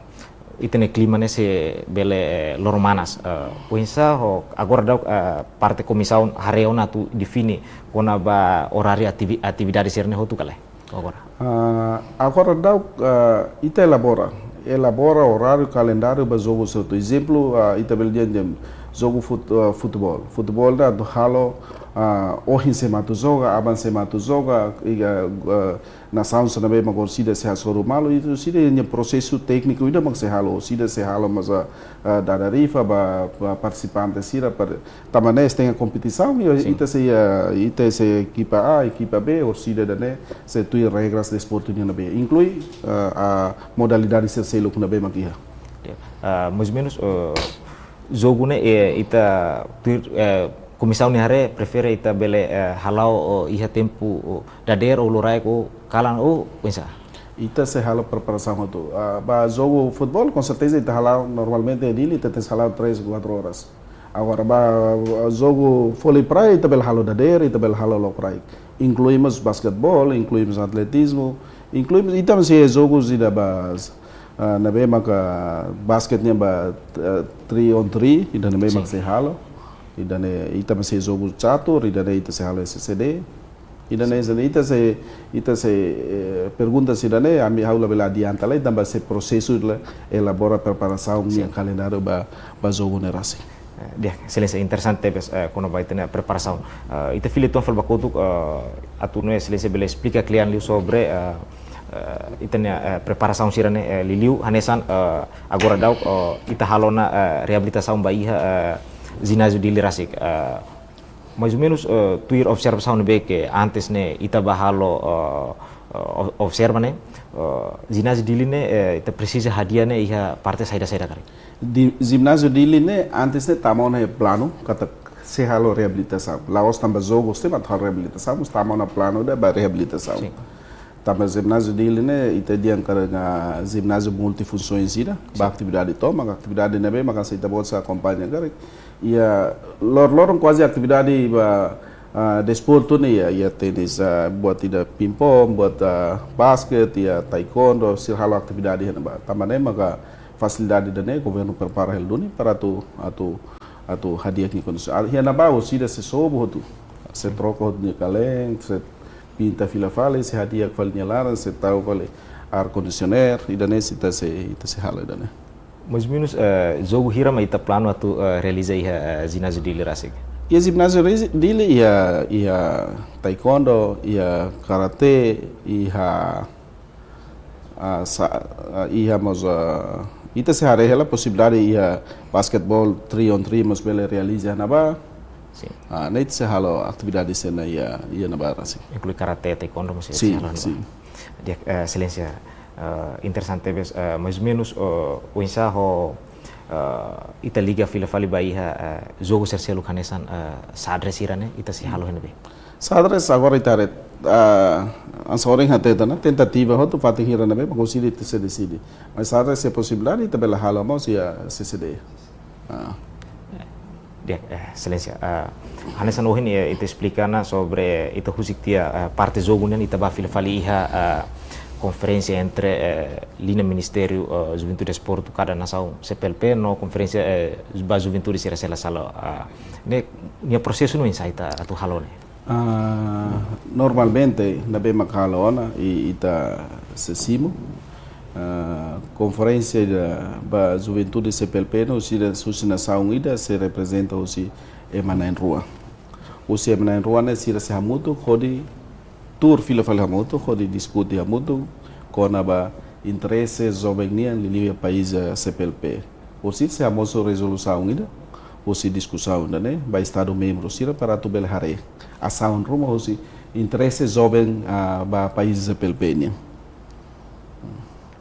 Ita-nia klima ne'e sei bele, eh, loron manas. Eh, oinsá ho agora daudaun, eh, parte komisaun haree ona atu define kona-ba oráriu ativi-, atividade sira-ne'e hotu ka lae? Agora. Ah, agora daudaun, ah, ita elabora, elabora oráriu, kalendáriu ba jogu sira hotu. Ezemplu, ah, ita bele dehan jogu fut-, ah, futeból. Futeból ne'e atu halo, ah, ohin sé mak atu joga, aban sé mak atu joga, i, ah, ah, nasaun sira ne'ebé mak orsida sei hasoru malu, i orsida nia prosesu tékniku ida mak sei halo, orsida sei halo mós, ah, ah, dada rifa ba, ba partisipante sira para, tanba ne'e tenke kompetisaun, i Sin. ita sei, ah, ita sei ekipa A, ekipa B, orsida ida-ne'e sei tuir regras desportu nian ne'ebé. Inklui, ah, ah, modalidade sira seluk ne'ebé mak iha. Ya. Ah, mais ou menos, eh, jogu ne'e, eh, ita tuir, eh, komisaun nia haree prefere ita bele, eh, hala'o, oh, iha tempu, oh, dadeer ou loraik ou kalan ou oinsá? Ita sei halo preparasaun hotu. Ah, ba jogu futeból, com certeza, ita hala'o normalmente iha Dili, ita tenke hala'o três, quatro horas. Agora, ba, ah, jogu vólei praia, ita bele halo dadeer, ita bele halo loraik. Inklui mós basketeból, inklui mós atletizmu, inklui mós, ita mós iha jogu ida ba, ah, ne'ebé maka basket nian ba, ah, three on three, ida ne'ebé Sin. maka sei halo. Ida-ne'e, ita mós iha jogu catur, ida-ne'e ita sei halo S C D. Ida-ne'e, ita sei, ita sei, eh, pergunta sira-ne'e, ami ha'u labele adianta lai, tanba sei prosesu la elabora preparasaun Sin. nian kalendáriu ba, ba jogu ne'e rasik. Eh, di'ak, Exelénsia, interesante tebes, eh, kona-ba ita-nia preparasaun. Eh, ita fila uitoan fali ba kotuk, eh, atu nune'e Exelénsia bele esplika kle'an liu sobre, eh, eh, ita-nia, eh, preparasaun sira-ne'e, eh, liuliu, hanesan, eh, agora daudaun, eh, ita halo ona, eh, reabilitasaun ba iha, eh, jináziu Dili rasik. Eh, mais ou menos, eh, tuir observasaun ne'ebé ke antes ne'e ita bá halo, eh, eh, ob-, observa ne'e, eh, jináziu Dili ne'e, eh, ita presiza hadi'a ne'e iha parte saida-saida karik? Di, jináziu Dili ne'e antes ne'e tama ona iha planu katak sei halo reabilitasaun. La'ós tanba jogu sei mak halo reabilitasaun, mas tama ona planu ida ba reabilitasaun. Sin. Tanba jináziu Dili ne'e, ita dehan karik jináziu multifunsaun sira, ba Sin. atividade tomak, atividade ne'ebé maka se ita-boot sei akompaña karik. Iha lor-, loron kuaze atividade ba, ah, desportu ne'e iha, iha tenis, ah, buat ida ping-pong, buat, ah, basket, iha taekwondo, sira halo atividade iha ne'ebá. Tanba ne'e maka fasilidade ida-ne'e governu prepara hela duni para atu, atu, atu hadi'a nia kondisaun. Ah, iha ne'ebá orsida sei sobu hotu, sei troka hotu nia kaleng, sei pinta fila fali, sei hadi'a fali nia laran, sei tau fali ar kondisioner, ida-ne'e sei ita sei, ita sei halo ida-ne'e. Mais ou menos, eh, jogu hira mak ita planu atu, eh, realiza iha, eh, jináziu Dili rasik? Iha jináziu rezi-, Dili iha, iha taekwondo, iha karate, iha, ah, sa-, ah, iha mós, ah, ita sei haree hela posibilidade iha basketeból three on three mós bele realiza iha ne'ebá. Sin. Ah, ne'e ita sei halo atividade sira-ne'e iha, iha ne'ebá rasik. Inklui karate, taekwondo mós sei Sin, halo iha ne'ebá. sin. Di'ak, eh, Exelénsia, eh, interesante tebes, eh, mais ou menos, eh, oinsá ho, eh, ita liga fila fali ba iha, eh, jogu sira seluk hanesan, eh, xadrez sira-ne'e, ita sei halo iha ne'ebé? Xadrez agora ita haree, ah, hanesan ohin hatete ona, tentativa hotu fatin hira ne'ebé, mak orsida ita sei deside. Mas xadrez se posibilidade, ita bele halo mós iha C C D. Ah. Di'ak, eh, Exelénsia, eh, hanesan ohin, eh, ita esplika ona sobre ita husik tiha, eh, parte jogu nian ita bá fila fali iha, eh, konferénsia entre, eh, liña Ministériu, eh, Juventude Desportu kada nasaun C P L P no konferénsia, eh, ba juventude sira seluk, eh, ne'e nia prosesu ne'e oinsá ita atu halo ne'e? Ah, normalmente, ne'ebé mak halo ona, i, ita sei simu. Ah, konferénsia ida ba juventude C P L P ne'e, husi ida, husi nasaun ida, sei reprezenta husi ema na'in-rua. Husi ema na'in-rua ne'e, sira sei hamutuk, hodi tuur fila fali hamutuk, hodi diskute hamutuk, kona-ba interese joven nian, liuliu iha país, eh, C P L P. Orsida sei hamosu rezolusaun ida, husi diskusaun ida-ne'e, ba Estadu membru sira para atu bele haree asaun ruma husi interese joven, ah, ba país C P L P nian.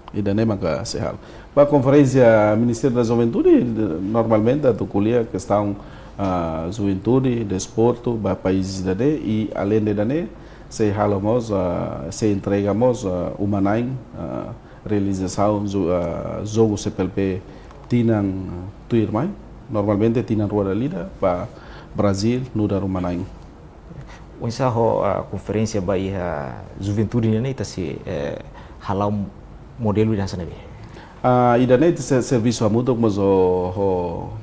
Ida-ne'e maka sei halo. Ba konferénsia Ministériu da Juventude, normalmente atu ko'alia kestaun, ah, juventude, desportu, ba país ida-ne'e, i além de ida-ne'e, sei halo mós, ah, sei entrega mós, ah, uma-na'in, ah, realizasaun jo-, ah, jogu C P L P tinan, ah, tuirmai, normalmente tinan rua dala ida ba Brazil, nu'udar uma-na'in. Oinsá ho, ah, konferénsia ba iha juventude nian ne'e ita sei, eh, hala'o modelu ida hanesan ne'ebé? Ah, ida-ne'e ita sei servisu hamutuk mós ho, ho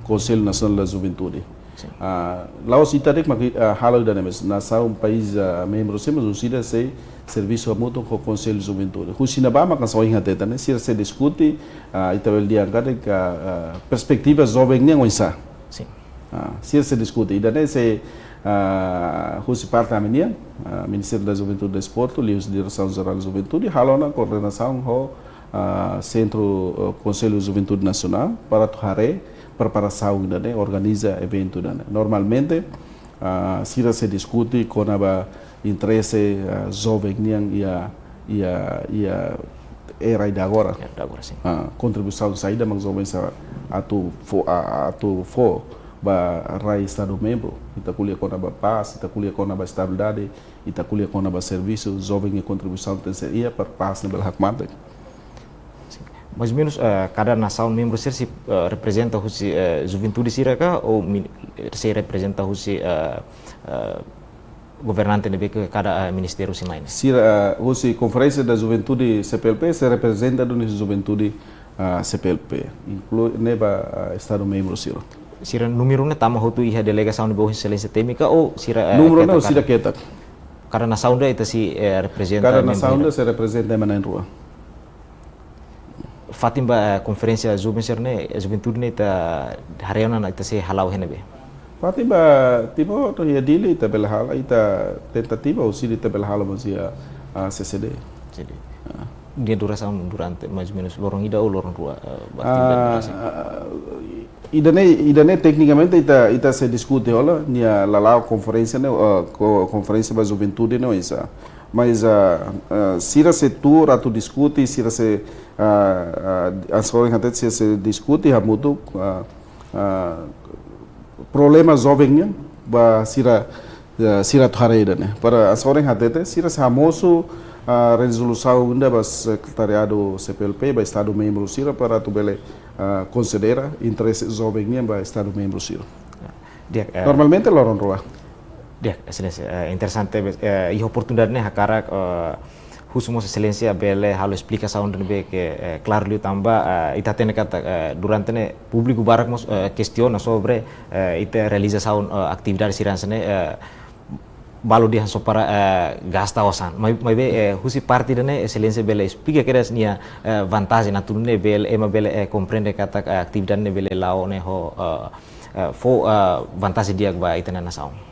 Konsellu Nasionál da Juventude. Sin. Ah, la'ós ita de'it mak, ah, halo ida-ne'e, mas nasaun, país, ah, membru sira mós sira sei servisu hamutuk ho Konsellu Juventude. Husi ne'ebá mak hanesan ohin hatete ne'e, sira sei diskute, ah, ita bele dehan katak, ah, perspetiva joven nian oinsá. Sin. Ah, sira sei diskute. Ida-ne'e sei, ah, husi parte ami-nian, ah, Ministériu da Juventude e Desportu, liuhusi Diresaun Jerál Juventude, halo ona koordenasaun ho, ah, Sentru, ah, Konsellu Juventude Nasionál, para atu haree preparasaun ida-ne'e, organiza eventu ida-ne'e. Normalmente, ah, sira sei diskute kona-ba interese, ah, joven nian iha, iha, iha era ida agora. Era ida agora, sin. Ah, kontribuisaun saida mak joven sira atu fó, ah, atu fó ba rai Estadu membru. Ita ko'alia kona-ba pás, ita ko'alia kona-ba estabilidade, ita ko'alia kona-ba servisu, joven nia kontribuisaun tenke ser iha para pás ne'e bele hakmatek. Sin. Mais ou menus, eh, kada nasaun membru sira sei, eh, reprezenta husi, eh, juventude sira ka, ou min-, sei reprezenta husi, eh, eh, governante ne'ebé ke kada, eh, ministériu sei mai ne'e? Sira, eh, husi Konferénsia da Juventude C P L P, sei reprezenta duni husi juventude, ah, C P L P, inklui ne'ebá, ah, Estadu membru sira. Sira númeru ne'e tama hotu iha delegasaun ne'ebé Vossa Exelénsia temi ka, ou sira, eh, númeru keta ne'e kada, sira ketak. Kada nasaun ida ita sei, eh, reprezenta membru sira? Kada nasaun ida sei reprezenta ema na'in-rua. Fatin ba, eh, konferénsia joven sira-ne'e, eh, juventude ne'e ita haree ona ita sei hala'o iha ne'ebé? Fatin ba Timor to'o iha Dili ita bele hala'o, ita tentativa orsida ita bele hala'o mós iha, ah, C C D. Jadi, ah, nia durasaun durante mais ou menus loron ida ou loron rua, eh, ba atividade durante? Ah, ida-ne'e, ida-ne'e teknikamente ita, ita sei diskute hola, nia lala'ok konferénsia ne'e, eh, ko-, konferénsia ba juventude ne'e oinsá. Mas, ah, ah, sira sei tuur atu diskute, sira sei, ah, ah, hanesan ohin hatete, sira sei diskute hamutuk, ah, ah, problema joven nian ba sira, ah, sira atu haree ida-ne'e. Para hanesan ohin hatete, sira sei hamosu, ah, rezolusaun ida ba sekretariadu C P L P, ba Estadu membru sira, para atu bele, ah, konsidera interese joven nian ba Estadu membru sira. Di'ak, eh, normalmente loron rua. Di'ak, Exelénsia, eh, interesante, eh, iha oportunidade ne'e hakarak, eh, husu mós Exelénsia bele halo esplikasaun ida ne'ebé ke, eh, klaru liu tanba, eh, ita hatene katak, eh, durante ne'e públiku barak mós, eh, kestiona sobre, eh, ita realizasaun, eh, atividade sira hanesan ne'e, eh, balu dehan só para, eh, gasta osan. Mai-, maibé, eh, husi parte ida-ne'e Exelénsia bele esplika kedas nia, eh, vantajen atu nune'e bele, ema bele, eh, komprende katak, eh, atividade ne'e bele la'o ne'e ho, eh, eh, fó, eh, vantajen di'ak ba ita-nia nasaun.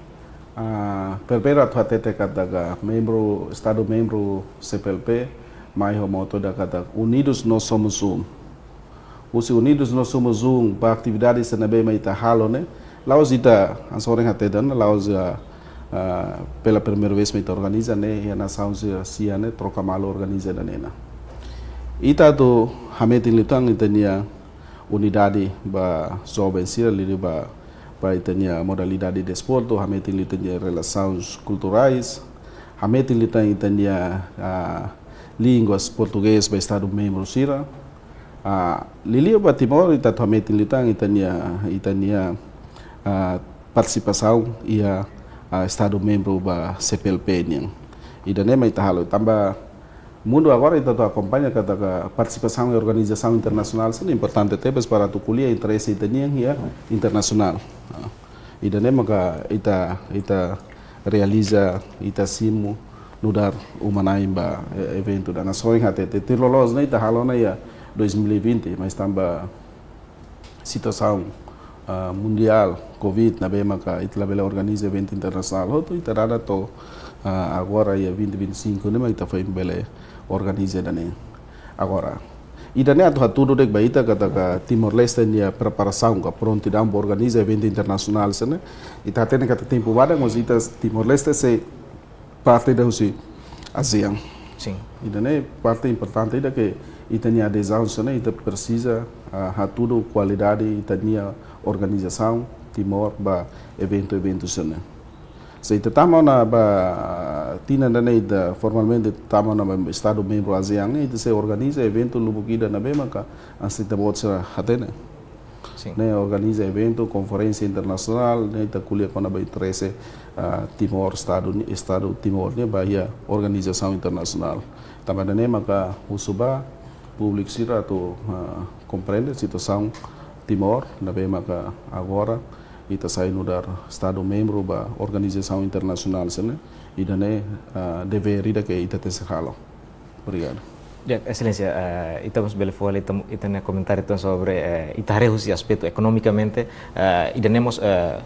Ah, primeiru atu hatete katak membru, Estadu membru C P L P mai ho moto ida katak Unidos nós somos um. Husi Unidos nós somos um ba atividade sira ne'ebé mak ita halo ne'e, la'ós ita, hanesan ohin hatete ona, la'ós, ah, ah, pela primeira vez mak ita organiza ne'e, iha nasaun sira, sira ne'e troka malu organiza ida-ne'e ona. Ita atu hametin liután ita-nia unidade ba joven sira, liuliu ba, ba ita-nia modalidade desportu, hametin liután ita-nia relasaun kulturais, hametin liután ita-nia, ah, línguas portugés ba Estadu membru sira. Ah, liuliu ba Timor, ita atu hametin liután ita-nia, ita-nia, ah, partisipasaun iha, ah, Estadu membru ba C P L P nian. Ida-ne'e mak ita halo, tanba mundu agora ita atu akompaña katak partisipasaun iha organizasaun internasionál sira importante tebes para atu ko'alia interese ita-nian iha internasionál. Ah, ida-ne'e maka ita, ita realiza, ita simu nu'udar uma-na'in ba, eh, eventu ida-ne'e. Hanesan ohin hatete, tuir loloos ne'e ita halo ona iha dois mil e vinte, mas tanba situasaun, ah, mundiál, covid, ne'ebé maka ita labele organiza eventu internasionál hotu, ita dada to'o, ah, agora iha vinte vinte e cinco ne'e mak ita foin bele organiza ida-ne'e. Agora, ida-ne'e atu hatudu de'it ba ita katak Timor-Leste nia preparasaun ka prontidaun ba organiza eventu internasionál sira-ne'e. Ita hatene katak tempu badak mós ita Timor-Leste sei parte ida husi ASEAN. Sin. Ida-ne'e parte importante ida ke ita-nia adezaun sira-ne'e ita presiza, ah, hatudu kualidade ita-nia organizasaun Timor ba eventu-eventu sira-ne'e. Se ita tama ona ba tinan ida-ne'e ita formalmente tama ona ba Estadu membru ASEAN ne'e, ita sei organiza eventu lubuk ida ne'ebé maka hanesan ita-boot sira hatene. Sin. Ne'e organiza eventu, konferénsia internasionál, ne'e ita ko'alia kona-ba interese, ah, Timor, Estadu ni-, Estadu Timor nian ba iha organizasaun internasionál. Tanba ne'e maka husu ba, públiku sira atu, ah, komprende situasaun Timor, ne'ebé maka agora ita sai nu'udar Estadu membru ba organizasaun internasionál sira-ne'e, ida-ne'e, ah, devér ida ke ita tenke halo. Obrigadu. Di'ak, Exelénsia, eh, ita mós bele fó hela ita, ita-nia komentáriu tan sobre, eh, ita haree husi aspetu ekonomikamente, eh, ida-ne'e mós, eh,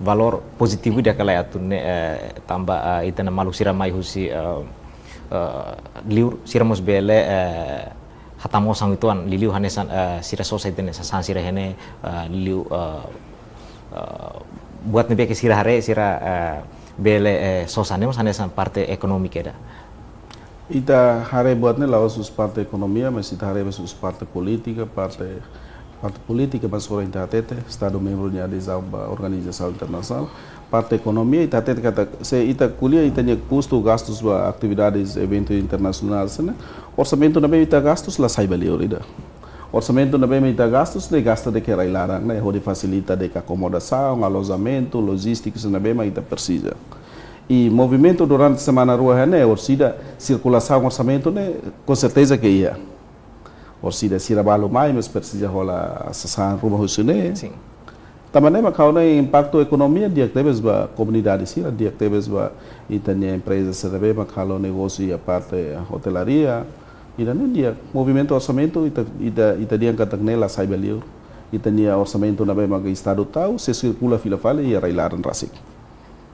valór pozitivu ida kala atu ne'e, eh, tanba, eh, ita-nia maluk sira mai husi, eh, eh, liur, sira mós bele, eh, hatama osan uitoan, liuliu hanesan, eh, sira sosa ita-nia sasán sira iha ne'e, eh, liuliu, eh, eh, buat ne'ebé ke sira haree, sira, eh, bele, eh, sosa ne'e mós hanesan parte ekonomika ida. Ita haree buat ne'e la'ós husi parte ekonomia, mas ita haree mós husi parte polítika, parte, parte polítika, mas agora ita hatete, Estadu membru nia adezaun ba organizasaun internasionál. Parte ekonomia, ita hatete katak, se ita ko'alia ita-nia kustu, gastus ba atividades eventu internasionál sira-ne'e, orsamentu ne'ebé ita gastus la sai ba liur ida. Orsamentu ne'ebé mak ita gastus ne'e gasta de'it rai-laran ne'e, hodi fasilita de'it akomodasaun, alojamentu, lojístiku sira ne'ebé mak ita presiza. I movimentu durante semana rua ne'e, orsida sirkulasaun orsamentu ne'e, com certeza ke iha. Orsida sira balu mai, mas presiza hola sasán ruma husi ne'e. Sin. Tanba ne'e mak ha'u hanoin impaktu ekonomia di'ak tebes ba komunidade sira, di'ak tebes ba ita-nia empreza sira ne'ebé mak halo negósiu iha parte hotelaria. Ida-ne'e di'ak, movimentu orsamentu ita, ita, ita dehan katak ne'e la sai ba liur. Ita-nia orsamentu ne'ebé mak Estadu tau, sei sirkula fila fali iha rai-laran rasik.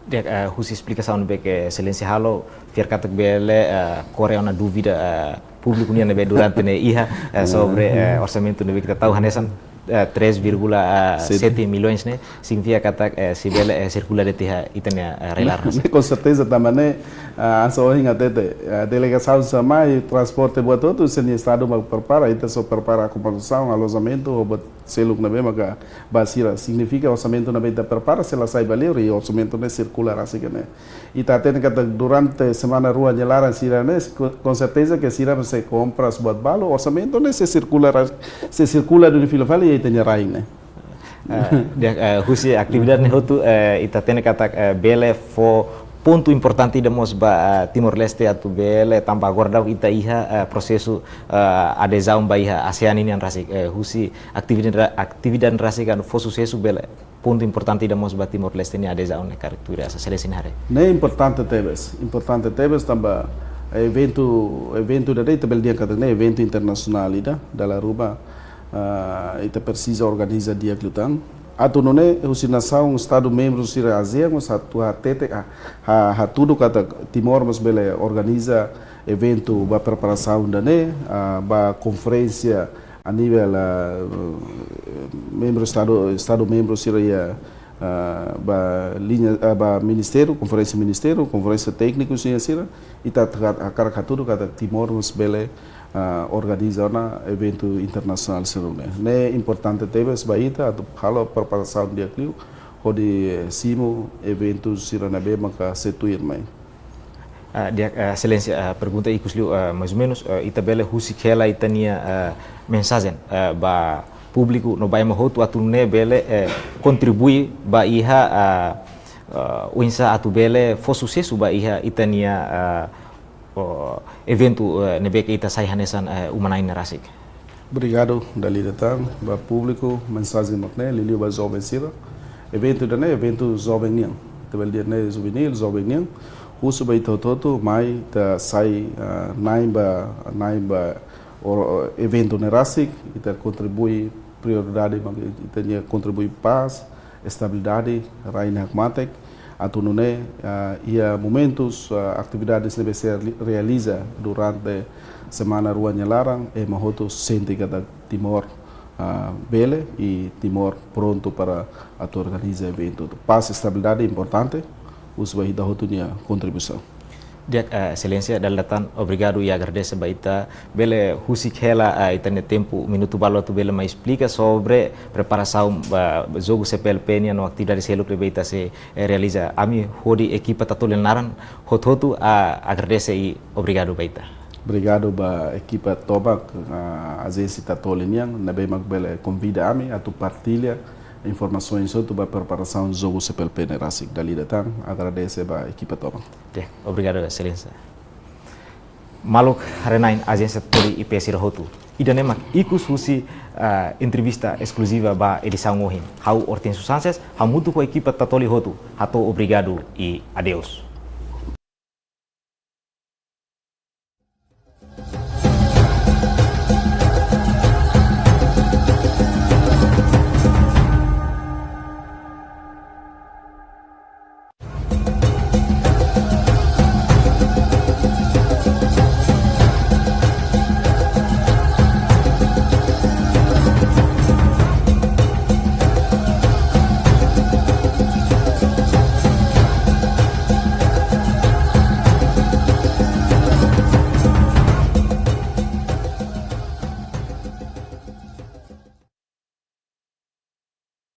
Di'ak, eh, husi esplikasaun ne'ebé ke Exelénsia halo, fiar katak bele, eh, kore ona dúvida, eh, públiku nian ne'ebé durante ne'e iha, eh, sobre, eh, orsamentu ne'ebé ke ita tau hanesan, eh, três vírgula sete milhões ne'e, signifika katak, eh, sei bele, eh, sirkula de'it iha ita-nia, eh, rai-laran rasik. Ne'e, com certeza, tanba ne'e, ah, hanesan ohin hatete, ah, delegasaun sira mai, transporte buat hotu, sira-nia Estadu mak prepara, ita só prepara akomodasaun, alojamentu, ho buat seluk ne'ebé maka ba sira, signifika orsamentu ne'ebé ita prepara sei la sai ba liur, i orsamentu ne'e sirkula rasik ne'e. Ita hatene katak durante semana rua nia laran sira-ne'e, com, com certeza ke sira sei kompras buat balu, orsamentu ne'e sei sirkula ras-, sei sirkula duni fila fali iha ita-nia rai ne'e. Eh, di'ak, eh, husi atividade ne'e hotu, eh, ita hatene katak, eh, bele fó pontu importante ida mós ba, eh, Timor-Leste atu bele, tanba agora daudaun ita iha, eh, prosesu, eh, adezaun ba iha ASEAN nian rasik, eh, husi atividade, atividade rasik anu fó susesu bele pontu importante ida mós ba Timor-Leste nia adezaun ne'e karik tuir Exelénsia nia haree. Ne'e importante tebes, importante tebes tanba eventu, eventu ida-ne'e ita bele dehan katak ne'e eventu internasionál ida, dala ruma, ah, ita presiza organiza di'ak liután. Atu nune'e, husi nasaun Estadu membru sira ASEAN, mós atu hatete, ha, ha, hatudu katak Timor mós bele organiza eventu ba preparasaun ida-ne'e, ah, ba konferénsia a nivel, ah, membru Estadu, Estadu membru sira iha, ah, ba liña, ah, ba ministériu, konferénsia ministériu, konferénsia tékniku sira, sira, ita hakarak, hakarak hatudu katak Timor mós bele, ah, organiza ona eventu internasionál sira-ne'e. Ne'e importante tebes ba ita atu halo preparasaun di'ak liu hodi simu eventu sira ne'ebé maka sei tuir mai. Ah, di'ak, ah, Exelénsia, ah, pergunta ikus liu, ah, mais ou menus, ah, ita bele husik hela ita-nia, ah, mensajen, ah, ba públiku no ba ema hotu atu nune'e bele, eh, kontribui ba iha, ah, ah, oinsá atu bele fó susesu ba iha ita-nia, ah, oh, eventu, eh, ne'ebé ke ita sai hanesan, eh, uma-na'in ne'e rasik. Obrigadu, dala ida tan, ba públiku, mensajen mak ne'e, liuliu ba joven sira. Eventu ida-ne'e, eventu joven nian. Ita bele dehan ne'e juvenil, joven nian. Husu ba ita hotu-hotu, mai ita sai, ah, na'in ba, na'in ba, o, eventu ne'e rasik, ita kontribui prioridade, mak ita-nia kontribui pás, estabilidade, rai ne'e hakmatek, atu nune'e, ah, iha momentus, ah, atividades ne'ebé sei reali-, realiza durante semana rua nia laran, ema hotu sente katak Timor, ah, bele i Timor prontu para atu organiza eventu. Pás, estabilidade importante, husu ba ita hotu nia kontribuisaun. Di'ak, eh, Exelénsia, dala ida tan obrigadu i agradese ba ita. Bele husik hela, eh, ita-nia tempu minutu balu atu bele mai esplika sobre preparasaun ba jogu C P L P nian no atividade seluk ne'ebé ita sei, eh, realiza. Ami hodi ekipa Tatoli nia naran hotu-hotu, ah, agradese i obrigadu ba ita. Obrigadu ba ekipa tomak, ah, ajénsia Tatoli nian, ne'ebé mak bele konvida ami atu partilla informasaun hotu ba preparasaun jogu C P L P ne'e rasik. Dala ida tan, agradese ba ekipa tomak. Di'ak, obrigadu, Exelénsia. Maluk haree-na'in, ajénsia Tatoli I P sira hotu. Ida-ne'e mak ikus husi, ah, entrevista eskluziva ba edisaun ohin. Ha'u Hortensio Sanches, hamutuk ho ekipa Tatoli hotu, hato'o obrigadu i adeus.